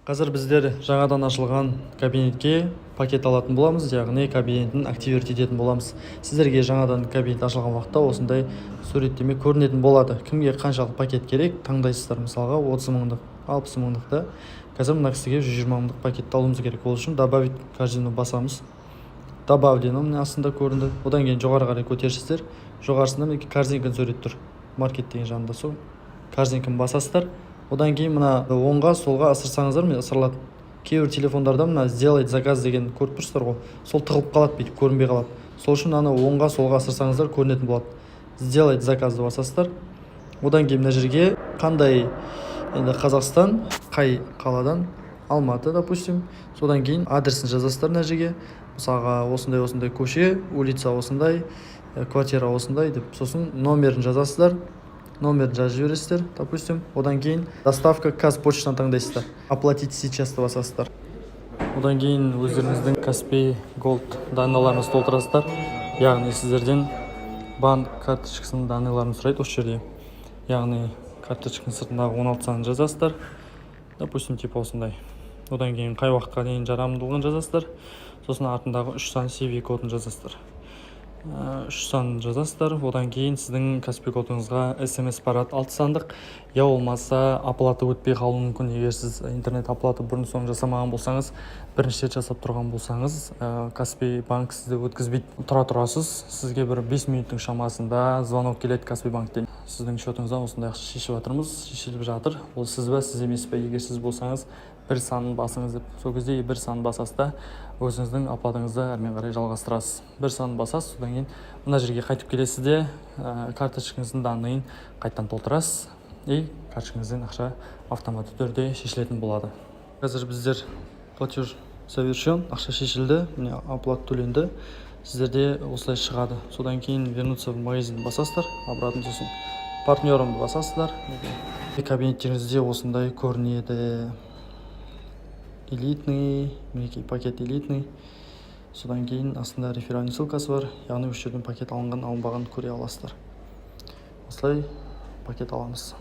Қазір біздер жаңадан ашылған кабинетке пакет алатын боламыз, яғни кабинетін активировать ететін боламыз. Сіздерге жаңадан кабинет ашылған уақытта осындай суреттеме көрінетін болады. Кімге қаншалық пакет керек, таңдайсыздар. Мысалға, 30 мыңдық, 60 мыңдық та. Қазір мына кісіге 120 мыңдық пакетті алуымыз керек. Ол үшін «Добавить в корзину» басамыз. Добавлено, міне, астында көрінді. Одан кейін жоғары қарай көтересіздер. Жоғарысында, мінекей, корзинканың суреті тұр, «Маркет» деген жанында. Сол корзинканы басасыздар. Одан кейін мына оңға, солға ысырсаңыздар, міне, ысырылады. Кейбір телефондарда мына «Сделать заказ» деген көріп тұрсыздар ғой, сол тығылып қалады, бүйтіп көрінбей қалады. Сол үшін мынаны оңға, солға ысырсаңыздар, көрінетін болады. «Сделать заказды» басасыздар. Одан кейін мына жерге қандай енді, Қазақстан, қай қаладан, Алматы, допустим. Содан кейін адресін жазасыздар мына жерге. Мысалға, осындай, осындай көше, улица осындай, квартира осындай деп. Сосын номерін жазасыздар, номерін жазып жібересіздер, допустим. Одан кейін доставка Қазпочтаны таңдайсыздар. «Оплатить сейчас» ты басасыздар. Одан кейін өздеріңіздің Каспи Голд данныйларыңызды толтырасыздар, яғни сіздерден банк карточкасының данныйларын сұрайды осы жерде. Яғни карточканың сыртындағы 16 санын жазасыздар, допустим, типа осындай. Одан кейін қай уақытқа дейін жарамдылығын жазасыздар. Сосын артындағы үш сан CVV кодын жазасыздар. Үш санын жазасыздар. Одан кейін сіздің Каспи кодыңызға СМС барады, алты сандық. Я болмаса оплата өтпей қалуы мүмкін. Егер сіз интернет оплата бұрын соңды жасамаған болсаңыз, бірінші рет жасап тұрған болсаңыз, Каспи банк сізді өткізбейді. Тұра тұрасыз, сізге бір 5 минуттың шамасында звонок келеді Каспи банктен: «Сіздің счетыңыздан осындай ақша шешіп жатырмыз, шешіліп жатыр, ол сіз ба, сіз емес пе? Егер сіз болсаңыз, бір санын басыңыз», — деп. Сол кезде бір санын басасыз да, өзіңіздің оплатаңызды әрмен қарай жалғастырасыз. Бір санын басасыз. Содан кейін мына жерге қайтып келесіз де, карточкаңыздың данныйын қайтадан толтырасыз и карточкаңыздан ақша автоматты түрде шешілетін болады. Қазір біздер платеж завершен, ақша шешілді, міне, оплата төленді. Сіздерде осылай шығады. Содан кейін «Вернуться в магазин» басасыздар обратно. Сосын «Партнерымды» басасыздар. Кабинеттеріңізде осындай көрінеді: элитный, мінекей, пакет элитный. Содан кейін астында реферальный ссылкасы бар, яғни осы жерден пакет алынған, алынбағанын көре аласыздар. Осылай пакет аламыз.